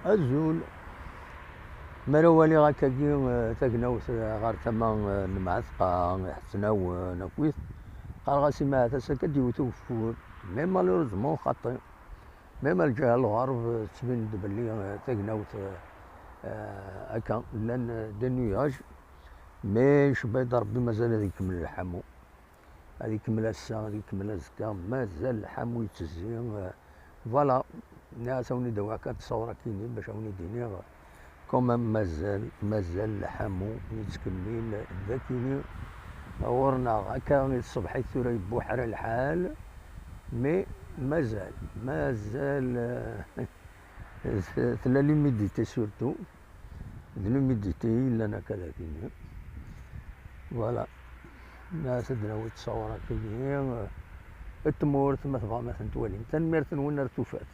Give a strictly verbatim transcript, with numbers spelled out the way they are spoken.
Azul. Mi ara waliɣ akkagi, eh, tagnawt, eh, ɣer tama, eh, n Lemɛetqa, Iḥesnawen, akkit, qqareɣ-as i Maɛtas akka d-yewwet ugeffur. Mais malheureusement xaṭi. Même lǧiha n lɣerb, eh, tettbin-d belli, eh, tagnawt, eh, eh, akka, llan, eh, des nuages. Mais icebba-d Rebbi, mazal ad ikemmel lḥamu. Ad ikemmel ass-a, ad ikemmel azekka, mazal lḥamu yettezzi. Voilà, nniɣ-as ad wen-id-awiɣ kan ttṣawra-kini bac ad wen-id-iniɣ quand même mazal, mazal lḥamu yettkemmil d akini ɣur-neɣ. Akka i tṣebḥit tura yebbuḥra lḥal, mais mazal, mazal, eh, tella l'humidité surtout. D l'humidité i yellan akka d akini. Voilà. Nniɣ-as ad d-nawi ttṣawra-kini, eh, n tmurt, ma tebɣam ad ten-twalim. Tanemmirt-nwen ar tufat.